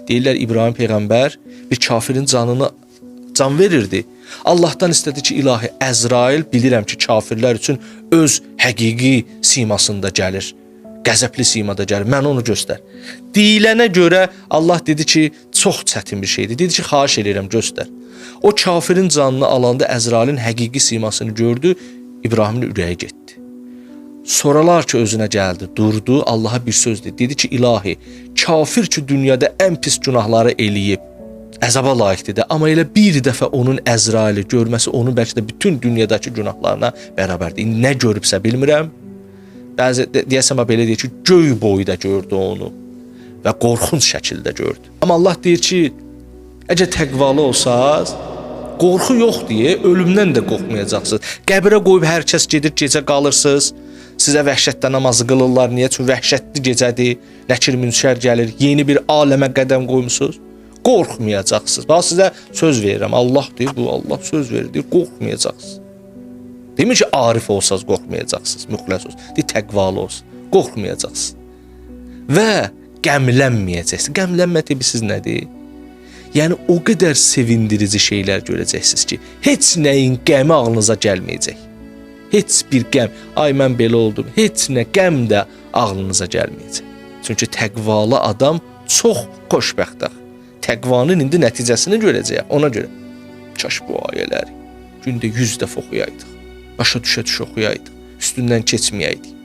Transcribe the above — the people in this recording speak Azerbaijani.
Deyirlər İbrahim peyğəmbər bir kafirin canını can verirdi. Allahdan istədi ki, ilahi Əzrail bilirəm ki, kafirlər üçün öz həqiqi simasında gəlir. Qəzəbli simada gəlir. Mən onu göstər. Deyilənə görə Allah dedi ki, çox çətin bir şeydir. Dedi ki, xahiş eləyirəm göstər. O kafirin canını alanda Əzrailin həqiqi simasını gördü, İbrahimin ürəyi getdi. Sonralar ki özünə gəldi, durdu, Allaha bir söz dedi. Dedi ki, ilahi, kafir ki dünyada ən pis günahları eləyib, əzaba layiqdir də, amma elə bir dəfə onun Əzraili görməsi onun bəlkə də bütün dünyadakı günahlarına bərabərdir. İndi nə görübsə bilmirəm. Bəzi deyəsən belə deyir ki, göy boyda gördü onu və qorxunc şəkildə gördü. Amma Allah deyir ki, əgər təqvalı olsaz, qorxu yox deyə ölümdən də qorxmayacaqsınız. Qəbrə qoyub hər kəs gedir, gecə qalırsınız. Sizə vəhşətdə namazı qılırlar. Niyə? Çünki vəhşətli gecədir. Nəkir münkər gəlir. Yeni bir aləmə qədəm qoymusunuz. Qorxmayacaqsınız. Bax sizə söz verirəm. Allah deyir, bu Allah söz verir, deyir, qorxmayacaqsınız. Demir ki, arif olsaz qorxmayacaqsınız, müxləs olsaz. Deyir, təqvalı olsun. Qorxmayacaqsınız. Və qəmlənməyəcəksiniz. Qəmlənmə siz nədir? Yəni o qədər sevindirici şeylər görəcəksiniz ki, heç nəyin qəmi ağlınıza gəlməyəcək. Heç bir qəm, ay mən belə oldum, heç nə qəm də ağlınıza gəlməyəcək. Çünki təqvalı adam çox xoşbəxtdir. Təqvanın indi nəticəsini görəcəyik ona görə. Kaş bu ayələri gündə 100 dəfə oxuyaydıq. Başa düşə-düşə oxuyaydıq. Üstündən keçməyəydik.